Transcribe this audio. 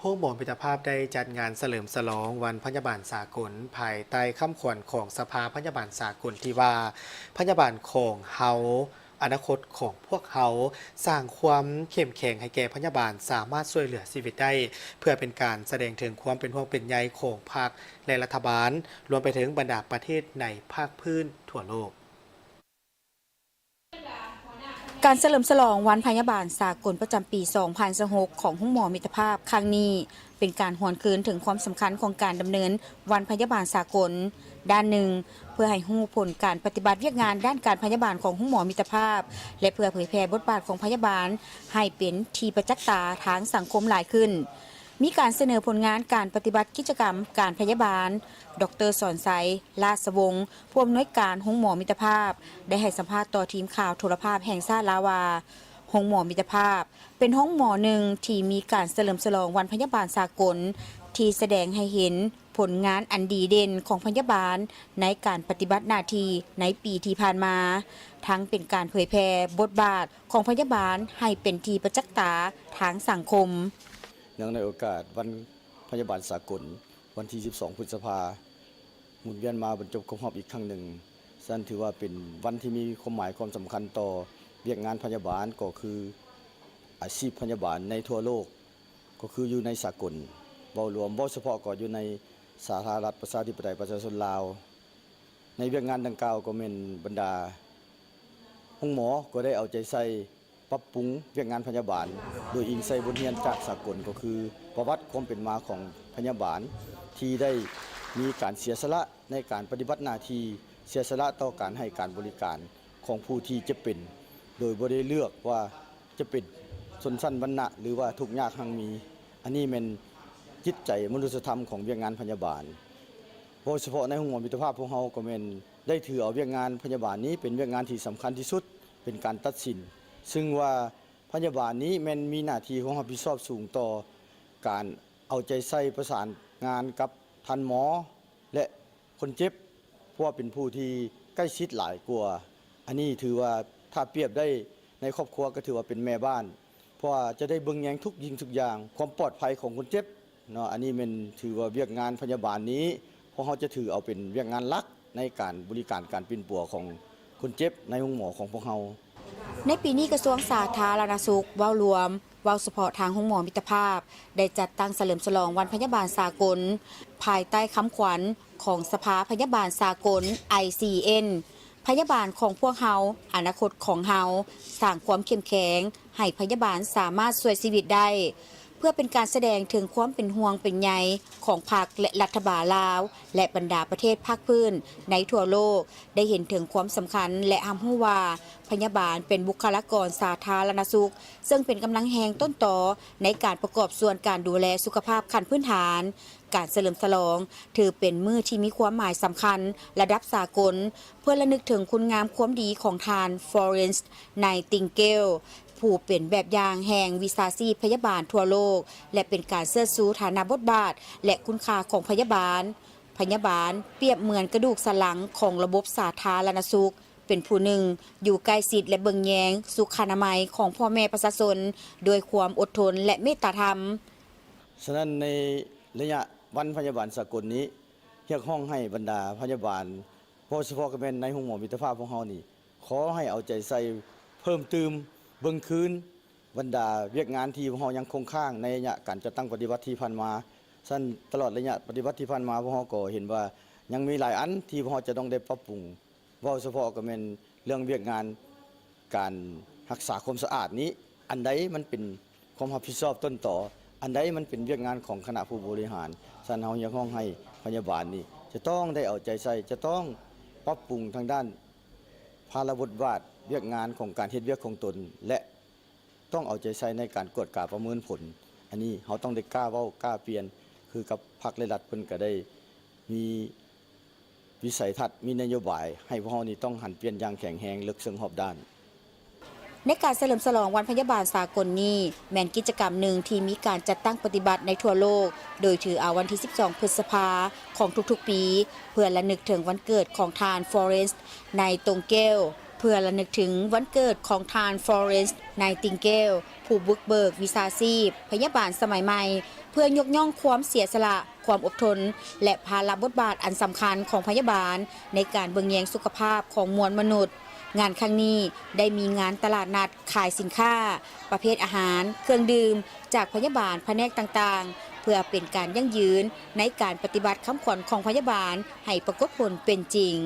ໂຮງໝໍມິດຕະພາບໄດ້ຈັດງານສະເຫຼີມສະຫຼອງວັນພະຍາບານສາກົນ ພາຍໃຕ້ຄຳຂວັນຂອງສະພາພະຍາບານສາກົນທີ່ວ່າ ພະຍາບານຂອງເຮົາ, ອະນາຄົດຂອງພວກເຮົາ, ສ້າງຄວາມເຂັ້ມແຂງໃຫ້ແກ່ພະຍາບານສາມາດຊ່ວຍເຫຼືອຊີວິດໄດ້ ເພື່ອເປັນການສະແດງເຖິງຄວາມເປັນຫ່ວງເປັນໃຍຂອງພັກ ແລະ ລັດຖະບານ, ລວມໄປເຖິງບັນດາປະເທດໃນພາກພື້ນທົ່ວໂລກ. ການສະເຫຼີມສະຫຼອງວັນພະຍາບານສາກົນປະຈຳປີສອງພັນຊາວຫົກ ຂອງໂຮງໝໍມິດຕະພາບຄັ້ງນີ້ ເປັນການຫວນຄືນເຖິງຄວາມສຳຄັນຂອງການດຳເນີນວັນພະຍາບານສາກົນ ດ້ານໜຶ່ງ ເພື່ອໃຫ້ຮູ້ຜົນການປະຕິບັດວຽກງານດ້ານການພະຍາບານຂອງໂຮງໝໍມິດຕະພາບ ແລະ ເພື່ອເຜີຍແຜ່ບົດບາດຂອງພະຍາບານໃຫ້ເປັນທີ່ປະຈັກຕາທາງສັງຄົມຫຼາຍຂຶ້ນ. ມີການສະເໜີຜົນງານການປະຕິບັດກິດຈະກຳການພະຍາບານ, ດອກເຕີ ສອນໄຊ ລາຊະວົງ ຜູ້ອຳນວຍການໂຮງໝໍມິດຕະພາບ ໄດ້ໃຫ້ສຳພາດຕໍ່ທີມຂ່າວໂທລະພາບແຫ່ງຊາດລາວວ່າ ໂຮງໝໍມິດຕະພາບ ເປັນໂຮງໝໍໜຶ່ງທີ່ມີການສະເຫຼີມສະຫຼອງວັນພະຍາບານສາກົນ ທີ່ສະແດງໃຫ້ເຫັນຜົນງານອັນດີເດັ່ນຂອງພະຍາບານໃນການປະຕິບັດໜ້າທີ່ໃນປີທີ່ຜ່ານມາ, ທັງເປັນການເຜີຍແຜ່ບົດບາດຂອງພະຍາບານໃຫ້ເປັນທີ່ປະຈັກຕາທາງສັງຄົມ. ເນື່ອງໃນໂອກາດວັນພະຍາບານສາກົນ ວັນທີສິບສອງ ພຶດສະພາ ໝູນວຽນມາບັນຈົບຄົບຮອບອີກຄັ້ງໜຶ່ງ, ສະນັ້ນຖືວ່າເປັນວັນທີ່ມີຄວາມໝາຍຄວາມສຳຄັນຕໍ່ວຽກງານພະຍາບານ, ກໍຄືອາຊີບພະຍາບານໃນທົ່ວໂລກ, ກໍຄືຢູ່ໃນສາກົນເວົ້າລວມ, ເວົ້າສະເພາະກໍຢູ່ໃນສາທາລະນະລັດປະຊາທິປະໄຕປະຊາຊົນລາວ. ໃນວຽກງານດັ່ງກ່າວກໍແມ່ນບັນດາໂຮງໝໍກໍໄດ້ເອົາໃຈໃສ່ ປັບປຸງວຽກງານພະຍາບານ ໂດຍອີງໃສ່ບົດຮຽນຈາກສາກົນ ກໍຄືປະຫວັດຄວາມເປັນມາຂອງພະຍາບານ ທີ່ໄດ້ມີການເສຍສະຫຼະໃນການປະຕິບັດໜ້າທີ່, ເສຍສະຫຼະຕໍ່ການໃຫ້ການບໍລິການຂອງຜູ້ທີ່ເຈັບເປັນ ໂດຍບໍ່ໄດ້ເລືອກວ່າຈະເປັນຊົນຊັ້ນວັນນະ ຫຼືວ່າທຸກຍາກຮັ່ງມີ. ອັນນີ້ແມ່ນຈິດໃຈມະນຸດສະທຳຂອງວຽກງານພະຍາບານ. ເວົ້າສະເພາະໃນໂຮງໝໍມິດຕະພາບພວກເຮົາກໍແມ່ນໄດ້ຖືເອົາວຽກງານພະຍາບານນີ້ເປັນວຽກງານທີ່ສຳຄັນທີ່ສຸດ ເປັນການຕັດສິນ, ຊຶ່ງວ່າພະຍາບານນີ້ແມ່ນມີໜ້າທີ່ຄວາມຮັບຜິດຊອບສູງຕໍ່ການເອົາໃຈໃສ່ປະສານງານກັບທ່ານໝໍ ແລະ ຄົນເຈັບ, ເພາະວ່າເປັນຜູ້ທີ່ໃກ້ຊິດຫຼາຍກວ່າ. ອັນນີ້ຖືວ່າຖ້າປຽບໄດ້ໃນຄອບຄົວກໍຖືວ່າເປັນແມ່ບ້ານ, ເພາະວ່າຈະໄດ້ເບິ່ງແຍງທຸກສິ່ງທຸກຢ່າງ, ຄວາມປອດໄພຂອງຄົນເຈັບເນາະ. ອັນນີ້ແມ່ນຖືວ່າວຽກງານພະຍາບານນີ້ ພວກເຮົາຈະຖືເອົາເປັນວຽກງານຫຼັກໃນການບໍລິການການປິ່ນປົວຂອງຄົນເຈັບໃນໂຮງໝໍຂອງພວກເຮົາ. ໃນປີນີ້ ກະຊວງສາທາລະນະສຸກເວົ້າລວມ, ເວົ້າສະເພາະທາງໂຮງໝໍມິດຕະພາບ ໄດ້ຈັດຕັ້ງສະເຫຼີມສະຫຼອງວັນພະຍາບານສາກົນ ພາຍໃຕ້ຄຳຂວັນຂອງສະພາພະຍາບານສາກົນ ໄອຊີເອັນ ພະຍາບານຂອງພວກເຮົາ, ອະນາຄົດຂອງເຮົາ, ສ້າງຄວາມເຂັ້ມແຂງໃຫ້ພະຍາບານສາມາດຊ່ວຍຊີວິດໄດ້ ເພື່ອເປັນການສະແດງເຖິງຄວາມເປັນຫ່ວງເປັນໃຍຂອງພັກ ແລະ ລັດຖະບານລາວ ແລະ ບັນດາປະເທດພາກພື້ນໃນທົ່ວໂລກ ໄດ້ເຫັນເຖິງຄວາມສຳຄັນ ແລະ ຮັບຮູ້ວ່າພະຍາບານເປັນບຸກຄະລາກອນສາທາລະນະສຸກ ເຊິ່ງເປັນກຳລັງແຮງຕົ້ນຕໍໃນການປະກອບສ່ວນການດູແລສຸຂະພາບຂັ້ນພື້ນຖານ. ການສະເຫຼີມສະຫຼອງຖືເປັນມື້ທີ່ມີຄວາມໝາຍສຳຄັນລະດັບສາກົນ ເພື່ອລະນຶກເຖິງຄຸນງາມຄວາມດີຂອງທ່ານ Florence Nightingale ຜູ້ເປັນແບບຢ່າງແຫ່ງວິຊາຊີບພະຍາບານທົ່ວໂລກ ແລະ ເປັນການເຊີດຊູຖານະບົດບາດ ແລະ ຄຸນຄ່າຂອງພະຍາບານ. ພະຍາບານປຽບເໝືອນກະດູກສັນຫຼັງຂອງລະບົບສາທາລະນະສຸກ, ເປັນຜູ້ໜຶ່ງຢູ່ໃກ້ຊິດ ແລະ ເບິ່ງແຍງສຸຂະນາໄມຂອງພໍ່ແມ່ປະຊາຊົນດ້ວຍຄວາມອົດທົນ ແລະ ເມດຕາທຳ. ສະນັ້ນ ໃນໄລຍະວັນພະຍາບານສາກົນນີ້ ຮຽກຮ້ອງໃຫ້ບັນດາພະຍາບານ, ເວົ້າສະເພາະກໍແມ່ນໃນໂຮງໝໍມິດຕະພາບຂອງເຮົານີ້, ຂໍໃຫ້ເອົາໃຈໃສ່ເພີ່ມຕື່ມ, ເບິ່ງຄືນບັນດາວຽກງານທີ່ພວກເຮົາຍັງຄົງຄ້າງໃນໄລຍະການຈັດຕັ້ງປະຕິບັດທີ່ຜ່ານມາ. ສະນັ້ນ ຕະຫຼອດໄລຍະປະຕິບັດທີ່ຜ່ານມາ, ພວກເຮົາກໍເຫັນວ່າຍັງມີຫຼາຍອັນທີ່ພວກເຮົາຈະຕ້ອງໄດ້ປັບປຸງ. ເວົ້າສະເພາະກໍແມ່ນເລື່ອງວຽກງານການຮັກສາຄວາມສະອາດນີ້, ອັນໃດມັນເປັນຄວາມຮັບຜິດຊອບຕົ້ນຕໍ, ອັນໃດມັນເປັນວຽກງານຂອງຄະນະຜູ້ບໍລິຫານ. ສະນັ້ນ ເຮົາຮຽກຮ້ອງໃຫ້ພະຍາບານນີ້ຈະຕ້ອງໄດ້ເອົາໃຈໃສ່, ຈະຕ້ອງປັບປຸງທາງດ້ານພາລະບົດບາດວຽກງານຂອງການເຮັດວຽກຂອງຕົນ ແລະ ຕ້ອງເອົາໃຈໃສ່ໃນການກວດກາປະເມີນຜົນ. ອັນນີ້ເຮົາຕ້ອງໄດ້ກ້າເວົ້າກ້າປ່ຽນ, ຄືກັບພັກ ແລະ ລັດເພິ່ນກໍໄດ້ມີວິໄສທັດ, ມີນະໂຍບາຍໃຫ້ພວກເຮົານີ້ຕ້ອງຫັນປ່ຽນຢ່າງແຂງແຮງ, ເລິກເຊິ່ງ, ຮອບດ້ານ. ໃນການສະເຫຼີມສະຫຼອງວັນພະຍາບານສາກົນນີ້ ແມ່ນກິດຈະກຳໜຶ່ງທີ່ມີການຈັດຕັ້ງປະຕິບັດໃນທົ່ວໂລກ, ໂດຍຖືເອົາວັນທີສິບສອງ ພຶດສະພາຂອງທຸກໆປີ ເພື່ອລະນຶກເຖິງວັນເກີດຂອງທ່ານ Florence Nightingale, ເພື່ອລະນຶກເຖິງວັນເກີດຂອງທ່ານ Florence Nightingale ຜູ້ບຸກເບີກວິຊາຊີບພະຍາບານສະໄໝໃໝ່ ເພື່ອຍົກຍ້ອງຄວາມເສຍສະຫຼະ, ຄວາມອົດທົນ ແລະ ພາລະບົດບາດອັນສຳຄັນຂອງພະຍາບານໃນການເບິ່ງແຍງສຸຂະພາບຂອງມວນມະນຸດ. ງານຄັ້ງນີ້ໄດ້ມີງານຕະຫຼາດນັດຂາຍສິນຄ້າ ປະເພດອາຫານ, ເຄື່ອງດື່ມ ຈາກພະຍາບານພະແນກຕ່າງໆ ເພື່ອເປັນການຢັ້ງຢືນໃນການປະຕິບັດຄຳຂວັນຂອງພະຍາບານໃຫ້ປາກົດຜົນເປັນຈິງ.